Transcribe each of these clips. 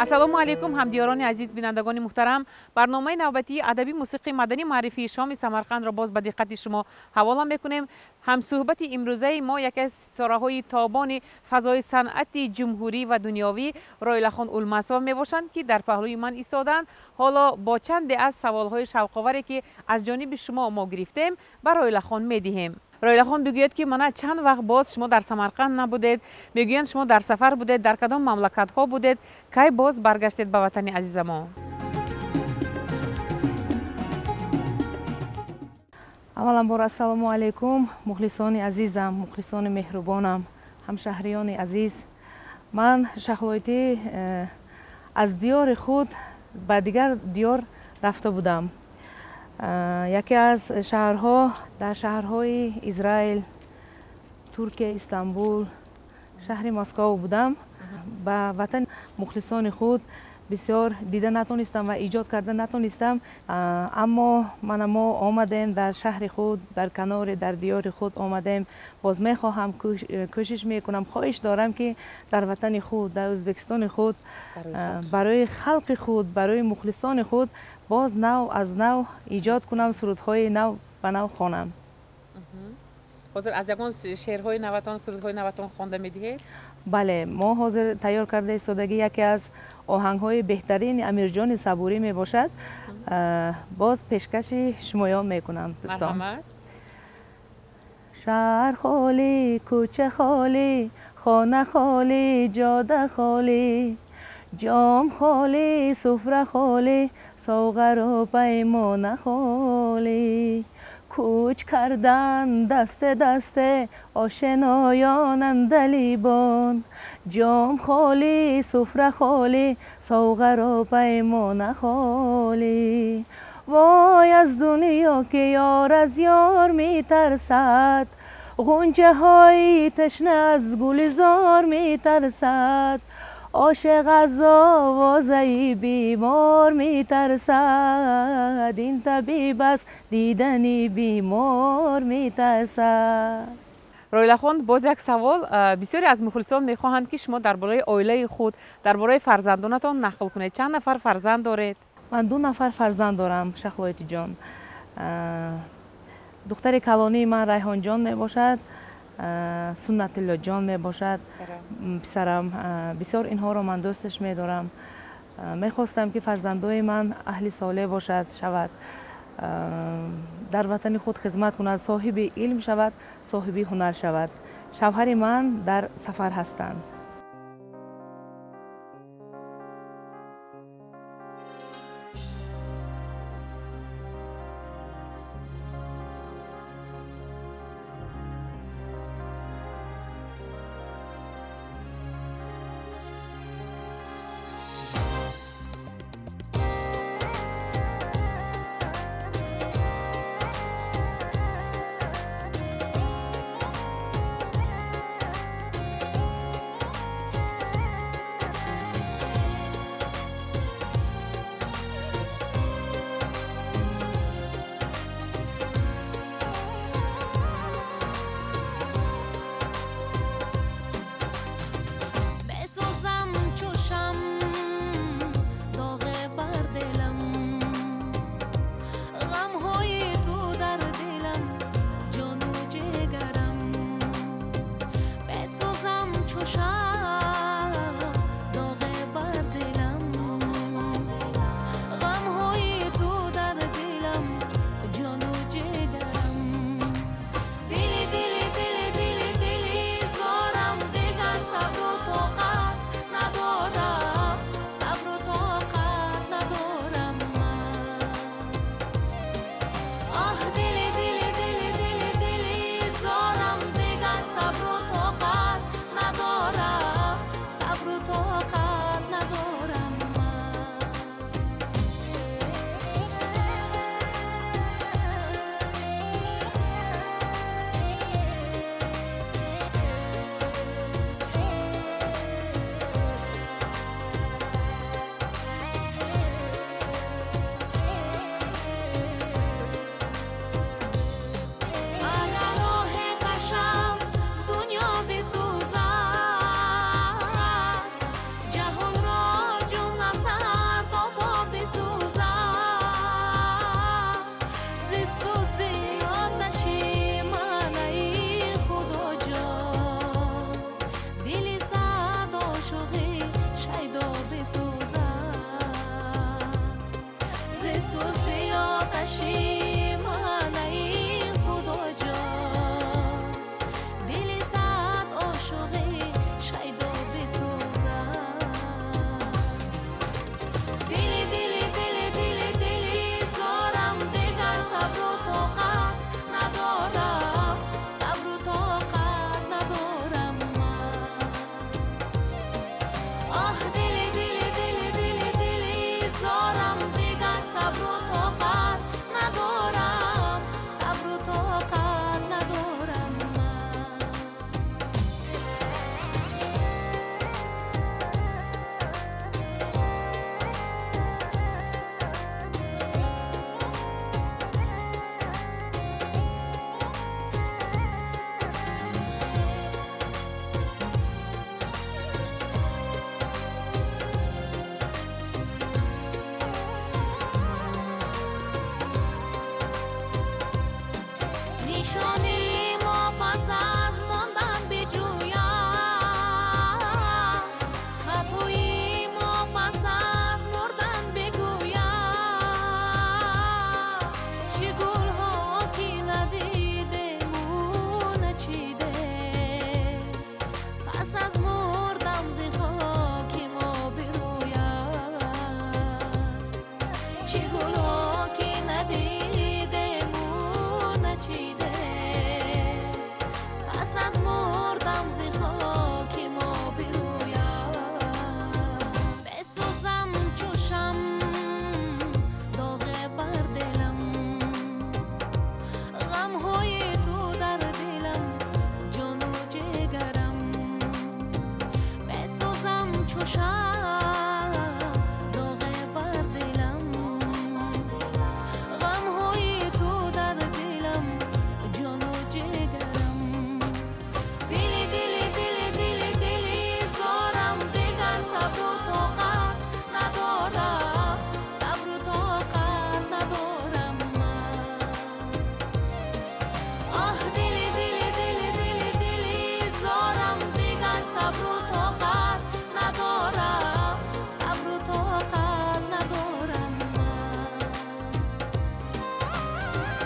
Ассалому алайкум, ҳамдиёрони азиз, бинандагони муҳтарам. Барномаи навбатии адабӣ мусиқии маданӣ маърифии шоми Самарқандро боз ба диққати шумо ҳавола мекунем. Ҳамсӯҳбати имрӯзаи мо яке аз ситораҳои тобони фазои санъати ҷумҳурӣ ва дунёвӣ Роилахон Улмасова мебошанд, ки дар паҳлӯи ман истодаанд. Ҳоло бо чанде аз саволҳои шавқоваре, ки аз ҷониби шумо мо гирифтем, ба Роилахон медиҳем. Роилахон, бигӯяд, ки мана чанд вақт боз шумо дар Самарқанд набудед, мегӯянд шумо дар сафар будед, дар кадом мамлакатҳо будед, кай боз баргаштед ба ватани азизамо? Авваланбор ассалому алайкум, мухлисони азизам, мухлисони меҳрубонам, ҳамшаҳриёни азиз. Ман Шахлоитӣ аз диёри худ ба дигар диёр рафта будам. Яке аз шаҳрҳо дар шаҳрҳои Израил, Туркия, Истанбул, шаҳри Москов будам. Ба ватан мухлисони худ бисёр дида натонистам ва иҷод карда натонистам, аммо мана мо омадем дар шаҳри худ, дар канори, дар диёри худ омадем. Боз мехоҳам, кӯшиш мекунам, хоҳиш дорам, ки дар ватани худ, дар Ӯзбекистони худ, барои халқи худ, барои мухлисони худ боз нав аз нав иҷод кунам, сурудҳои нав ба нав хонам. Ҳозир аз ягон шеърҳои наватон, сурудҳои наватон хонда медиҳед? Бале, мо ҳозир тайёр карда истодагӣ яке аз оҳангҳои беҳтарини Амирҷони Сабурӣ мебошад. Боз пешкаши шумоён мекунам, дӯстон. Шаҳр холӣ, кӯча холӣ, хона холӣ, ҷода холӣ, ҷом холӣ, суфра холӣ, соғару паймона холӣ. Кӯч кардан дасте дасте ошиноён андалибон, ҷом холӣ, суфра холӣ, соғару паймона холӣ. Вой аз дунё, ки ёр аз ёр метарсад, ғунчаҳои ташна аз гулзор метарсад, ошиқ аз овозаи бемор метарсад, ин табиб аз дидани бемор метарсад. Роилахон, боз як савол. Бисёре аз мухлисон мехоҳанд, ки шумо дар бораи оилаи худ, дар бораи фарзандонатон нақл кунед. Чанд нафар фарзанд доред? Ман 2 нафар фарзанд дорам, Шахлоитиҷон. Духтари калонии ман Райҳонҷон мебошад, Суннатиллоҷон мебошад, писарам. Бисёр инҳоро ман дӯсташ медорам. Мехостам, ки фарзандои ман аҳли солеҳ бошад, шавад, дар ватани худ хизмат кунад, соҳиби илм шавад, соҳиби ҳунар шавад. Шавҳари ман дар сафар ҳастанд. Пашимон ай Худо ҷон, дили сад ошиқи шайдо бисӯзад. Дили дили дили дили дили зорам, дигар сабру тоқат надорам, сабру тоқат надорам ман. Оҳ дили дили дили дили дили зорам, дигар сабру тоқат надорам, сабру тоқат надорам ман. Нишони мо пас аз мондан биҷӯяд, хатои мо пас аз мурдан бигӯяд. Чӣ гулҳо ки надидему начидем, пас аз мурдам зи хоки мо бирӯяд. Чӣ гулҳо ки надидему начидем, пас аз мурдам зи хоки мо бирӯяд. Бесӯзам чу шам доғе бар дилам, ғамҳои ту дар дилам ҷону ҷигарам. Бесӯзам чу шам доғе бар дилам, ғамҳои ту дар дилам ҷону ҷигарам. Дили дили дили дили дили зорам, дигар сабру тоқат надорам, сабру тоқат надорам ман. Оҳ дили дили дили дили дили зорам, дигар сабру тоқат надорам, сабру тоқат надорам ман.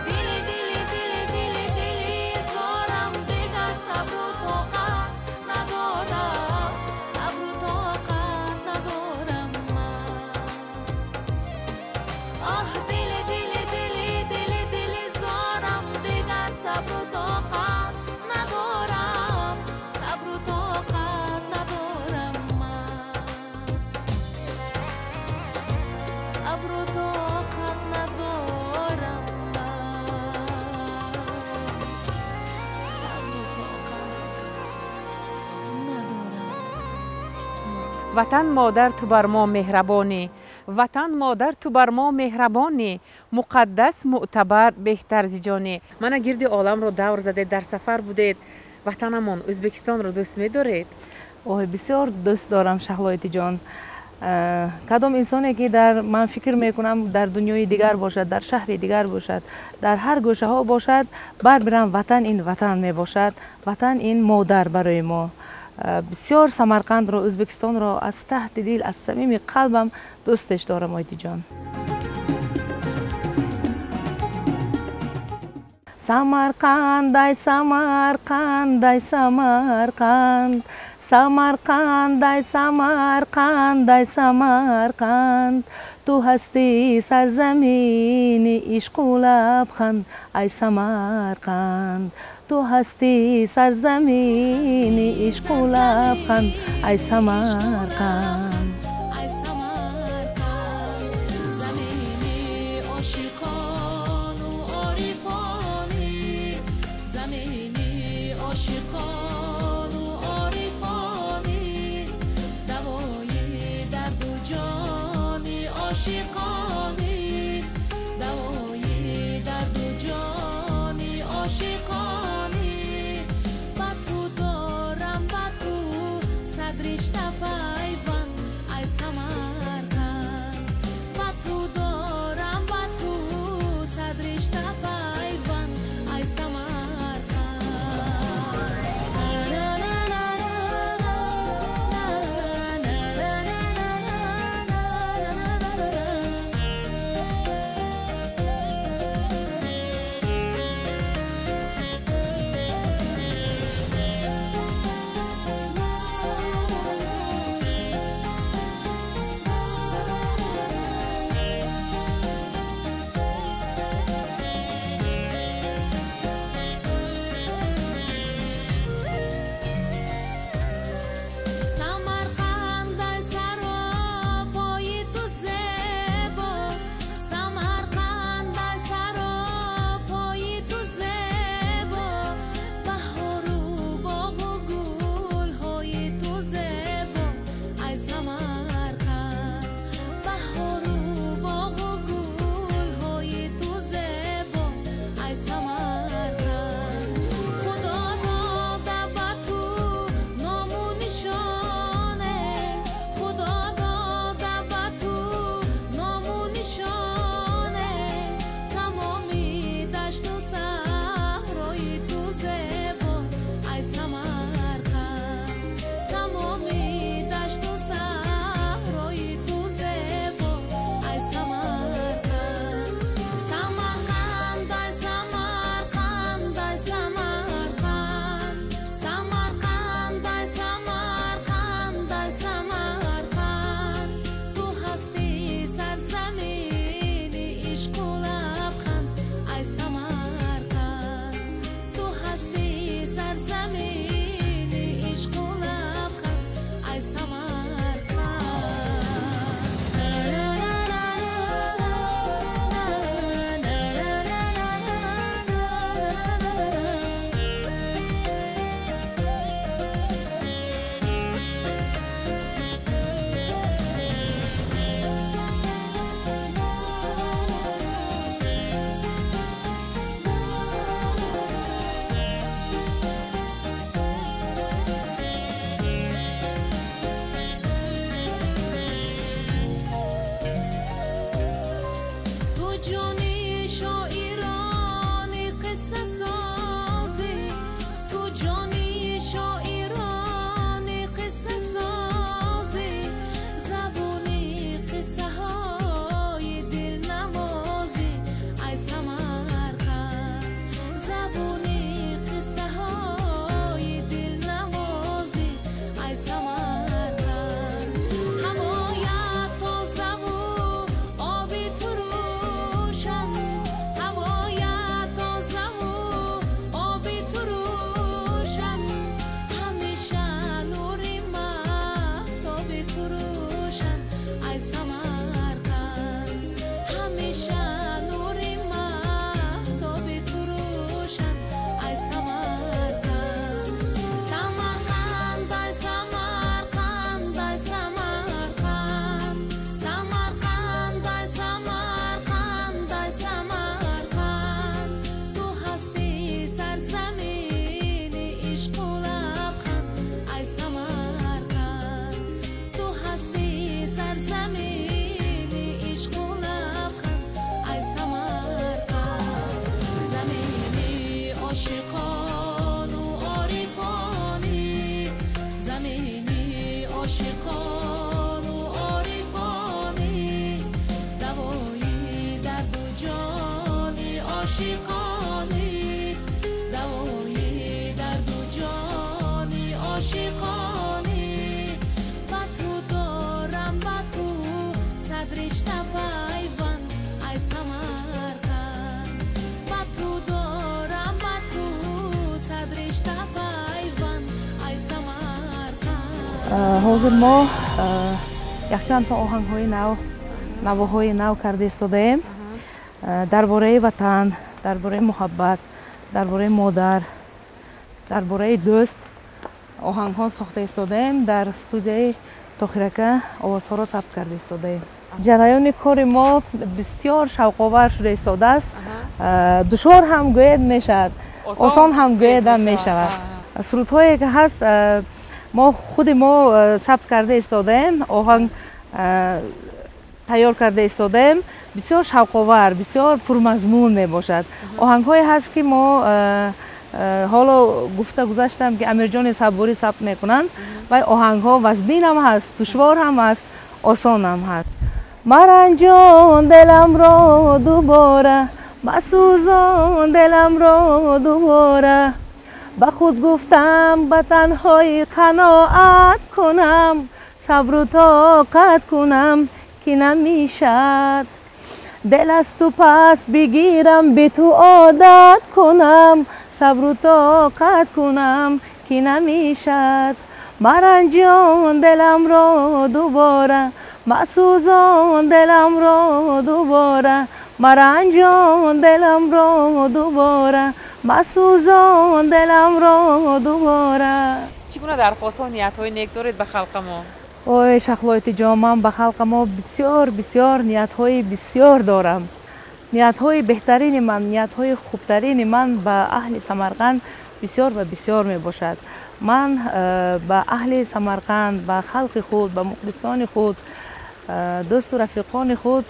Дили дили дили дили дили зорам, дигар сабру тоқат надорам, сабру тоқат надорам ман. Оҳ дили дили дили дили дили зорам, дигар сабру тоқат надорам, сабру тоқат надорам ман. Сабру тоқат надорам ман. Сабру тоқат надорам ман. Ватан модар, ту бар мо меҳрабонӣ, ватан модар, ту бар мо меҳрабонӣ, муқаддас, мӯътабар, беҳтар зи ҷонӣ. Мана гирди оламро давр задед, дар сафар будед, ватанамон Ӯзбекистонро дӯст медоред? Ой, бисёр дӯст дорам, Шаҳлоитиҷон. Кадом инсоне ки дар ман фикр мекунам дар дунёи дигар бошад, дар шаҳри дигар бошад, дар ҳар гӯшаҳо бошад, барбирам ватан ин ватан мебошад, ватан ин модар барои мо. Бисёр Самарқандро, Ӯзбекистонро аз таҳти дил, аз самими қалбам дӯстеш дорам, Ойтиҷон. Самарқанд, ай Самарқанд, ай Самарқанд, Самарқанд, ай Самарқанд, ай Самарқанд, ту ҳастӣ сарзамини ишқу лабханд, ай Самарқанд, ту ҳастӣ сарзамини ишқу лабханд, ай Самарқанд. Ай Самарқанд, замини ошиқону орифонӣ, замини ошиқону орифонӣ, давои дарду ҷони ошиқонӣ, давои дарду ҷони ошиқонӣ. Ба ту дорам, ба ту сад ришта пайванд, ай Самарқанд, ба ту дорам, ба ту сад ришта пайванд, ай Самарқанд. ҷони шоирони қиссасозӣ, ту ҷони шоирони қиссасозӣ, забони қиссаҳои дилнавозӣ, ай Самарқанд, забони қиссаҳои дилнавозӣ, ай Самарқанд. Ҳавоят тозаву оби ту рӯшан, ҳавоят тозаву оби ту рӯшан, ҳамеша нури маҳтоби ту рӯшан, ай Самарқанд, ҳамеша нури маҳтоби ту рӯшан, ай Самарқанд. Самарқанд, ай Самарқанд, ай Самарқанд, Самарқанд, ай Самарқанд, ай Самарқанд, ту ҳастӣ сарзамини ишқу лабханд, ай Самарқанд, ту ҳастӣ сарзамини ишқу лабханд, ай Самарқанд. Замини ошиқону орифонӣ, замини ошиқону орифонӣ, давои дарду ҷони ошиқонӣ, давои дарду ҷони ошиқонӣ. Ба ту дорам, ба ту сад ришта пайванд, ай Самарқанд, ба ту дорам, ба ту сад ришта пайванд, ай Самарқанд. Ҳозир мо якчанд то оҳангҳои нав, навоҳои нав карда истодаем дар бораи ватан, дар бораи муҳаббат, дар бораи модар, дар бораи дӯст оҳангҳо сохта истодаем. Дар студияи Тохирака овозҳоро сабт карда истодаем. Ҷараёни кори мо бисёр шавқовар шуда истодааст. Душвор ҳам гӯед мешавад, осон ҳам гӯедам мешавад. Сурудҳое ки ҳаст, мо худи мо сабт карда истодаем, оҳанг тайёр карда истодаем. Бисёр шавқовар, бисёр пурмазмун мебошад. Оҳангҳое ҳаст ки мо ҳоло гуфта гузаштам ки Амирҷони Сабурӣ сабт мекунанд, вай оҳангҳо вазбинам ҳаст, душвор ҳам ҳаст, осонам ҳаст. Маранҷон диламро дубора, масӯзон диламро дубора, ба худ гуфтам ба танҳои қаноат кунам, сабру тоқат кунам ки намешад. Дил аз ту пас бигирам, бе ту одат кунам, сабру тоқат кунам ки намешад. Маранҷон диламро дубора, масӯзон диламро дубора, маранҷон диламро дубора, масӯзон диламро дубора. Чӣ гуна дархостҳо, ниятҳои нек доред ба халқа мо? Ой, Шахлоитиҷон, ман ба халқа мо бисёр бисёр ниятҳои бисёр дорам. Ниятҳои беҳтарини ман, ниятҳои хубтарини ман ба аҳли Самарқанд бисёр ва бисёр мебошад. Ман ба аҳли Самарқанд, ба халқи худ, ба мухлисони худ, дӯсту рафиқони худ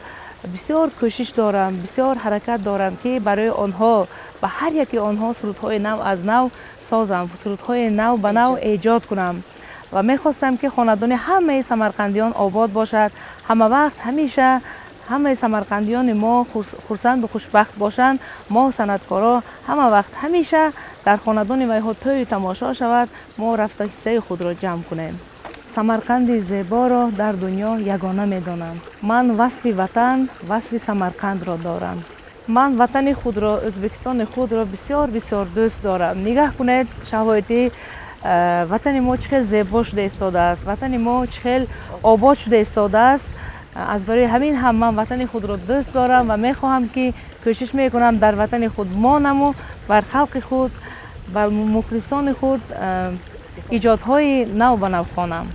бисёр кӯшиш дорам, бисёр ҳаракат дорам ки барои онҳо, ба ҳар яки онҳо сурудҳои нав аз нав созам, сурудҳои нав ба нав эҷод кунам. Ва мехостам ки хонадони ҳамаи самарқандиён обод бошад, ҳама вақт ҳамеша ҳамаи самарқандиёни мо хурсанду хушбахт бошанд. Мо санъаткоро ҳама вақт ҳамеша дар хонадони вайҳо тӯю тамошо шавад, мо рафта ҳиссаи худро ҷамъ кунем. Самарқанди зеборо дар дунё ягона медонам. Ман васфи ватан, васфи Самарқандро дорам. Ман ватани худро, Ӯзбекистони худро бисёр бисёр дӯст дорам. Нигаҳ кунед, Шаҳлоитӣ, ватани мо чӣ хел зебо шуда истодааст, ватани мо чӣ хел обод шуда истодааст. Аз барои ҳамин ҳам ман ватани худро дӯст дорам ва мехоҳам ки кӯшиш мекунам дар ватани худ монаму бар халқи худ, бар мухлисони худ эҷодҳои нав ба нав хонам.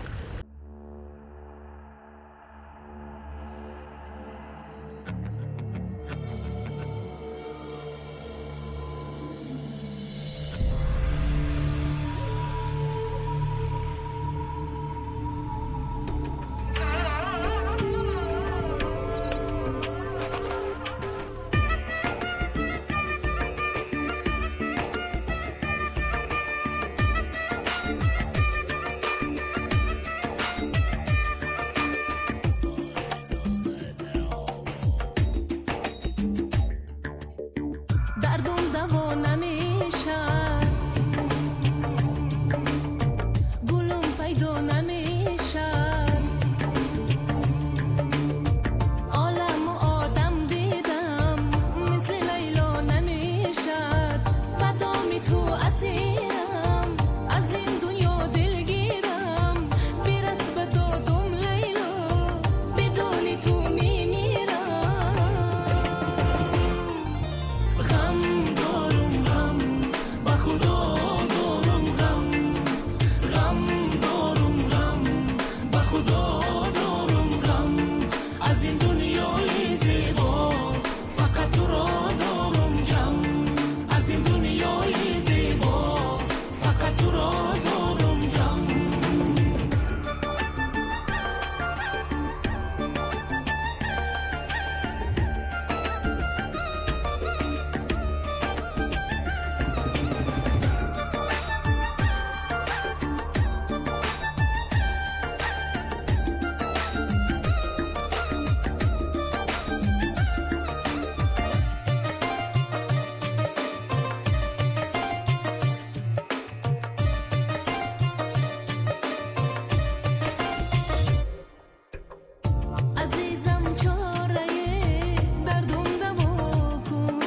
Дардум даво намешад, гулум пайдо намешад. Оламу одам дидам, мисли Лайло намешад. Ба доми ту асирам, аз ин дунё дилгирам. Бирас ба додум Лайло, бидуни ту мемирам. Ғам дорум ғам, ба Худо дорум ғам. Ғам дорум ғам, ба Худо дорум ғам. Аз ин дунёи зебо фақат туро дорум кам. Аз ин дунёи зебо фақат туро дорум кам. Азизам, чораи дардум даво кун,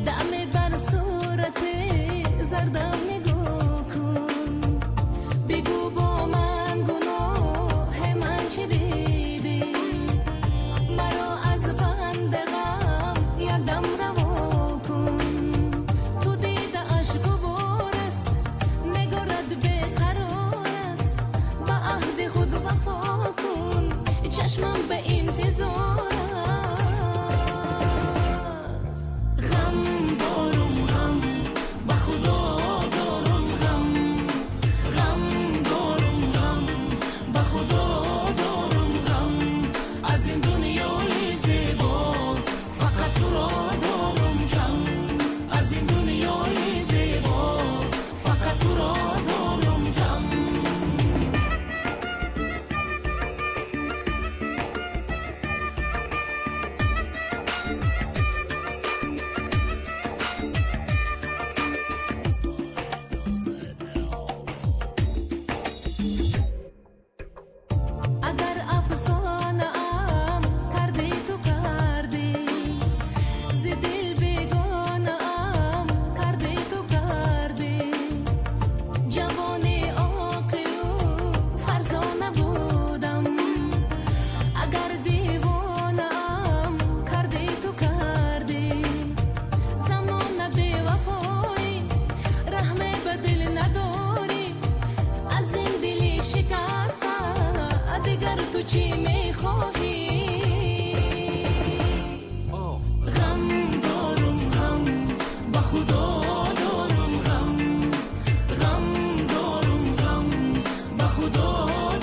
даме бар сурати зардам нигоҳ кун. Бигӯ бо ман гуноҳи ман чӣ дидӣ? Маро аз банди ғам якдам раво кун. Ту дидааш губор аст, нигорат беқарор аст. Ба аҳди худ вафо кун, чашмам ба интизор аст. Ғам дорум ғам, ба Худо дорум ғам. Ғам дорум ғам, ба Худо дорум ғам. Аз ин дунёи зебо фақат туро дорум кам. Аз ин дунёи зебо фақат туро дорум кам. Агар афсонаам кардӣ, ту кардӣ, зи дил бегонаам кардӣ, ту кардӣ. Ҷавони оқилу фарзона будам, агар девонаам кардӣ, ту кардӣ. Замона бевафоӣ, раҳме ба дил надорӣ. Аз ин дили шикаста дигар ту чӣ мехоҳӣ? Ғам дорум ғам, ба Худо дорум ғам. Ғам дорум ғам, ба Худо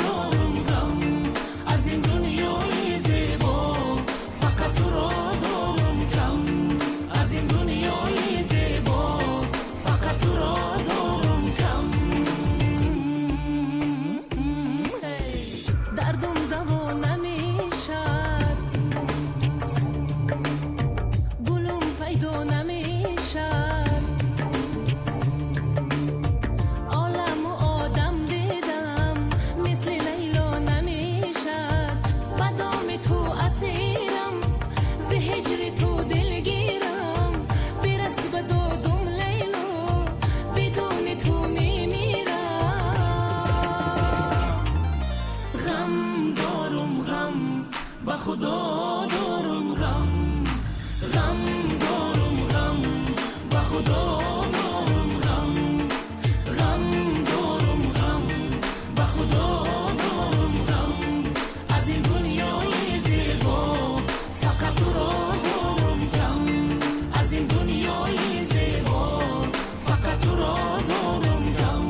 дорум ғам. Аз ин дунёи зебо фақат туро дорум кам. Аз ин дунёи зебо фақат туро дорум кам. Дардум даво намешад, гулум пайдо намешад. Оламу одам дидам, мисли Лайло намешад. Ба доми ту асирам, зи ҳиҷри ту дилгирам. Бирас ба додум Лайло, бидуни ту мемирам. Ғам дорум ғам, ба Худо дорум ғам. Ғам дорум ғам, ба Худо дорум ғам. Ғам дорум ғам, ба Худо дорум ғам. Аз ин дунёи зебо фақат туро дорум кам. Аз ин дунёи зебо фақат туро дорум кам.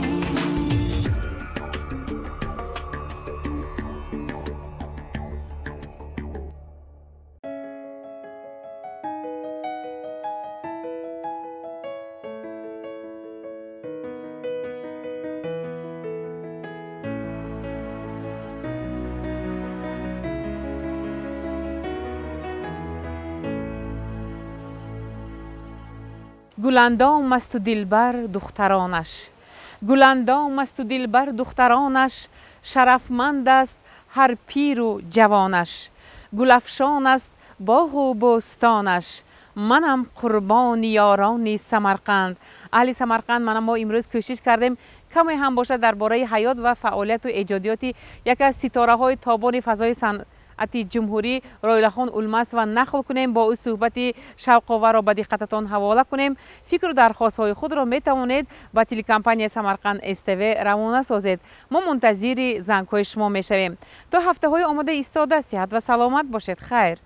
Гуландом асту дилбар духтаронаш, гуландом асту дилбар духтаронаш, шарафманд аст ҳар пиру ҷавонаш, гулафшон аст боғу бӯстонаш, манам қурбони ёрони Самарқанд. Аҳли Самарқанд, мана мо имрӯз кӯшиш кардем каме ҳам бошад дар бораи ҳаёт ва фаъолияту эҷодиёти яке аз ситораҳои тобони фазои санъати ҷумҳурӣ Роилахон Улмасова нақл кунем, бо ӯ суҳбати шавқоварро ба диққататон ҳавола кунем. Фикру дархостҳои худро метавонед ба телекомпанияи Самарқанд СТВ равона созед. Мо мунтазири зангҳои шумо мешавем. То ҳафтаҳои омода истода, сиҳат ва саломат бошед. Хайр.